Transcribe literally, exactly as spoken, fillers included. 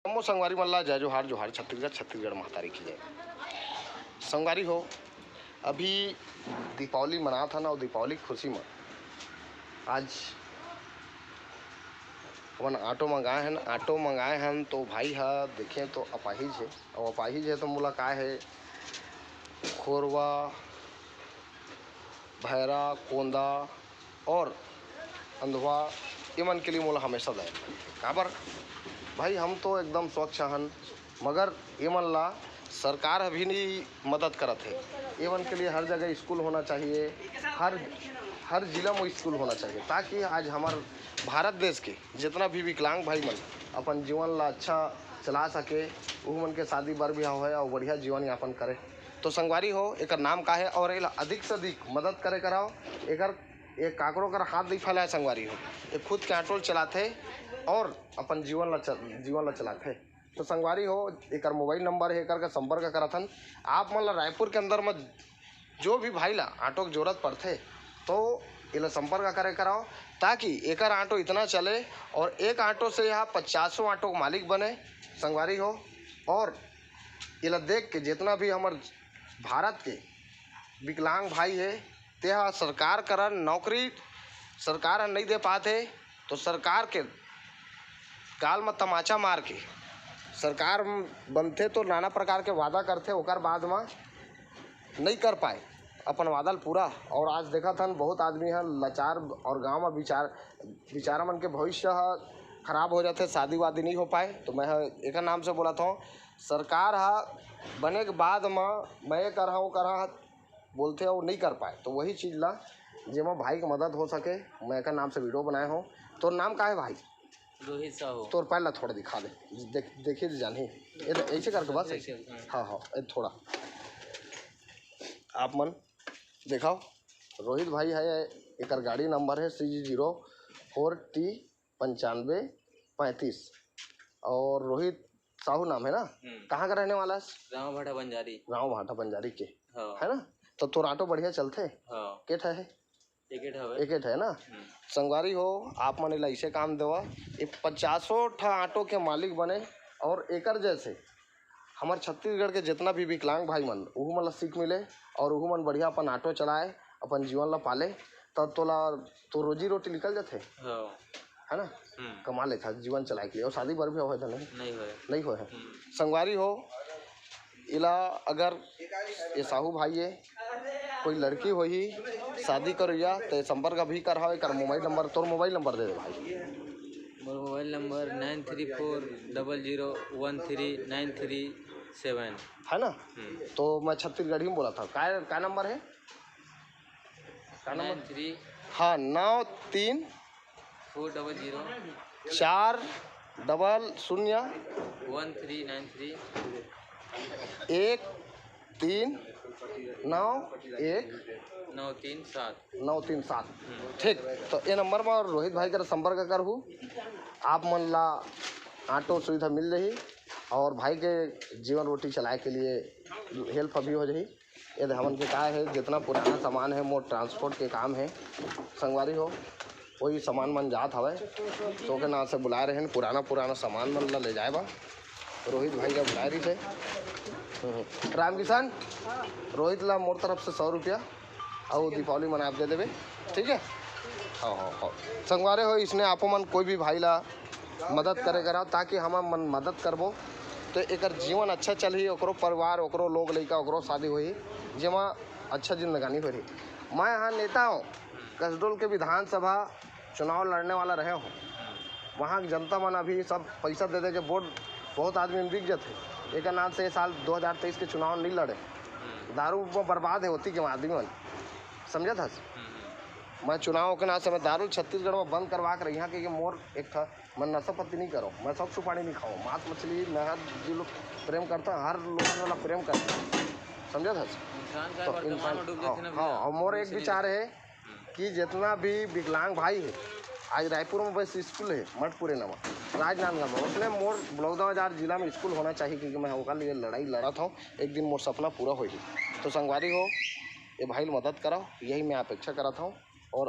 जम्मो संगवारी मन ला जय जोहार, जोहार छत्तीसगढ़, छत्तीसगढ़ महतारी की जय। संगवारी हो, अभी दीपावली मनात हन अउ दीपावली के खुशी म आज अपन ऑटो मंगाए हन। ऑटो मंगाए हन तो भाई ह देखे तो अपाहिज हे, अउ अपाहिज हे तो मोला का हे, खोरवा, भैरा, कोंदा और अंधवा, ये मन के लिए मोला हमेशा दया लगथे। काबर भाई, हम तो एकदम स्वच्छ हन, मगर ये मन ला सरकार अभी नहीं मदद करत हे। ये मन के लिए हर जगह स्कूल होना चाहिए, हर हर जिला में स्कूल होना चाहिए, ताकि आज हमार भारत देश के जितना भी विकलांग भाई मन अपन जीवन ला अच्छा चला सके, वो मन के शादी बर बिहाव होय और बढ़िया जीवन यापन करे। तो संगवारी हो, एकर नाम का है और एला अधिक से अधिक मदद करे कराओ। एकर एक काकरो कर हाथ नहीं फैलाए संगवारी हो, ये खुद के ऑटो चलाथे और अपन जीवन ला च-, जीवन ला चलाथे। तो संगवारी हो, एकर मोबाइल नंबर है, एकर का संपर्क करत हन। आप मन ला रायपुर के अंदर में जो भी भाई ला ऑटो के जरूरत पड़थे तो एला संपर्क करे कराओ, ताकि एकर ऑटो इतना चले और एक ऑटो से यहाँ पचासों ऑटो के मालिक बने संगवारी हो। और एला देख के जितना भी हमर भारत के विकलांग भाई हे, तेहा सरकार करा नौकरी सरकार ह नहीं दे पात हे, तो सरकार के गाल म तमाचा मार के सरकार बनथे तो नाना प्रकार के वादा करथे, ओकर बाद म नहीं कर पाए अपन वादा ल पूरा। और आज देखत हन बहुत आदमी ह लाचार और गांव म विचार विचारा मन के भविष्य ह खराब हो जाथे, शादी वादी नहीं हो पाए। तो मैं ह एकर नाम से बोलत हूँ, सरकार ह बने के बाद म मैं ये करहा वो करहा बोलथे और नहीं कर पाए, तो वही चीज ला जेमा भाई के मदद हो सके, मैं एकर नाम से वीडियो बनाए हूँ। तोर नाम का है भाई? रोहित साहू। तोर पैर ला थोड़ा दिखा दे, देख, देखिए तो जानी। ये तो ऐसे करके बस ऐसे। हाँ हाँ, ये थोड़ा आप मन देखाओ, रोहित भाई है, एकर गाड़ी नंबर है सी जी जीरो फोर टी पंचानवे पैंतीस। और रोहित साहू नाम है ना? हम्म। कहाँ का रहने वाला है? राव भाटा बंजारी। राव भाटा बंजारी के। हाँ। है ना? तो तोर ऑटो बढ़िया चलथे? हाँ। के ठा है? एक एक हवे। एक एक है ना? हम्म। संगवारी हो, आप मन ला इसे काम देवा, ये पचासों ठा ऑटो के मालिक बने और एकर जैसे हमर छत्तीसगढ़ के जितना भी विकलांग भाई मन, उहू मन ला सीख मिले और उहू मन बढ़िया अपन ऑटो चलाए, अपन जीवन ला पाले, तब तोला तो रोजी रोटी निकल जाथे। हाँ। है ना? हम्म। कमा लेथा जीवन चलाए के लिए। और शादी बर भी होय था नहीं? नहीं होय। नहीं होय है। हम्म। संगवारी हो, इला अगर ये साहू भाई ये कोई लड़की होही शादी करोइया, तो ये संपर्क अभी करहाओ, एकर मोबाइल नंबर, तोर मोबाइल नंबर दे दे भाई। मोर मोबाइल नंबर नाइन थ्री फोर डबल जीरो वन थ्री नाइन थ्री सेवन। है ना? हम्म। तो मैं छत्तीसगढ़ी में बोला था। का, का नंबर है? का नंबर? Nine three. हाँ, नौ तीन फोर डबल जीरो चार डबल शून्य वन थ्री नाइन थ्री। एक तीन नौ एक नौ तीन सात। नौ तीन सात। हम्म। ठीक, तो ये नंबर में रोहित भाई कर संपर्क करहू, आप मन ला ऑटो सुविधा मिल जाही और भाई के जीवन रोटी चलाए के लिए हेल्प भी हो जाही। ये दे हमन के का है, जितना पुराना सामान है, मोर ट्रांसपोर्ट के काम है, संगवारी हो, वही सामान मन जात हवय, तो के नाम से बुलाए रहेन, पुराना पुराना सामान मन ला ले जाए बा। रोहित भाई का बुलाए रहिस हे। हम्म। रामकिशन, रोहित ला मोर तरफ से सौ रुपया अउ दीपावली मनाए दे देबे, ठीक है? हाँ, हाँ, हाँ। संगवारी हो, इसने आपो मन कोई भी भाई ला मदद करे करा, ताकि हम मन मदद करबो तो एकर जीवन अच्छा चलही, ओकरो परिवार, ओकरो लोग लइका, ओकरो शादी होही, जेमा अच्छा जिंदगानी होही। मैं यहाँ नेता हूँ, कसडोल के विधानसभा चुनाव लड़ने वाला रहे हूँ। वहाँ के जनता मन अभी सब पैसा दे दे के वोट बहुत आदमी में बिक जाते। एक नाम से ये साल दो हज़ार तेईस के चुनाव नहीं लड़े, दारू में बर्बाद है होती के आदमी मन, समझा था? मैं चुनाव के नाम से मैं दारू छत्तीसगढ़ में बंद करवा के रही, यहाँ के मोर एक था मैं नशा पत्ती नहीं करो, मैं सब सुपारी नहीं खाऊँ, मांस मछली मैं हर जो लोग प्रेम करता, हर लोग वाला प्रेम करता, समझा था? इंसान का तो वर्तमान इंसान, में डूब जाते हाँ, ना भैया, हाँ, और मोर एक दूसरे विचार है कि जितना भी विकलांग भाई है, आज रायपुर में बस स्कूल है मठपुरे नामा, राजनांदगांव में, उसने मोर बलौदाबाजार जिला में स्कूल होना चाहिए, क्योंकि मैं ओकर लिए लड़ाई लड़ा था। एक दिन मोर सपना पूरा होही। तो संगवारी हो, ये भाई ल मदद कराओ, यही मैं अपेक्षा करत हूँ। और